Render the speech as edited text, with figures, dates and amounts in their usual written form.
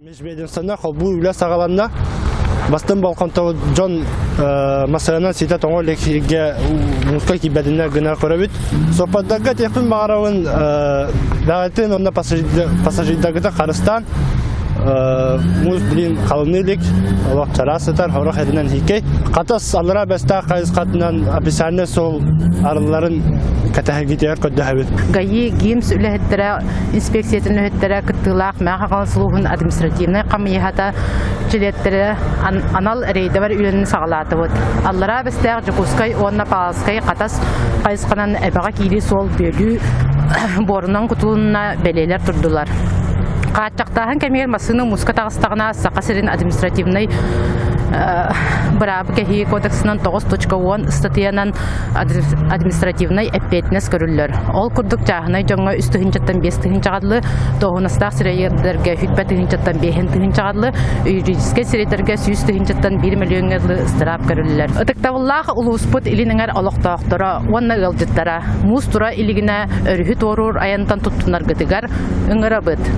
Межведомственнай холбуу үлэ саҕаланна. Бастыҥ болҕомтобут дьон массыынанан ситэ тоҥо илик сиргэ мууска киирбэтиннэр гына көрөбүт. Суоппардарга этиэхпин баҕарабын, бэҕэтин уонна пассажирдаргытын харыстаан муус билин халыҥныы илик, олох чараас сытар, сорох эринэн иһиккэй. Хатас Аллараа Бэстээх хайысхатынан официальнай суол арылларын кэтэһэргитигэр көрдөһөбүт. ГАИ ГИМС үлэһиттэрэ инспекциятын үлэһиттэрэ кыттыылаах Мэҥэ Хаҥалас улууһун административнай хамыыһата чилиэттэрэ анал рейдэбэр үлэни саҕалаатыбыт. Аллараа Бэстээх Дьокуускай уонна Павловскай Хатас хайысханан Эбэҕэ киирии суол бүөлүү буорунан кутулунна бэлиэлэр турдулар. Хааччахтааһын кэмигэр массыына мууска таҕыстаҕына Саха сирин административнай быраабы кэһии кодексынан 9.10 ыстатыйанан административнай эппиэтинэс көрүллэр. Ол курдук чааһынай дьоҥҥо үс тыһыынчаттан биэс тыһыынчаҕа дылы, дуоһунастаах сирэйдэргэ сүүрбэ тыһыынчаттан биэһин тыһыынчаҕа дылы, юридическай сирэйдэргэ 100 тыһыынчаттан 1 мөлүйүөҥҥэ дылы ыстыраап көрүллэр. Ытыктабыллаах улууспут илин эҥэр олохтоохторо уонна ыалдьыттара муус тура илигинэ өрүһү туоруур айантан туттунаргытыгар ыҥырабыт.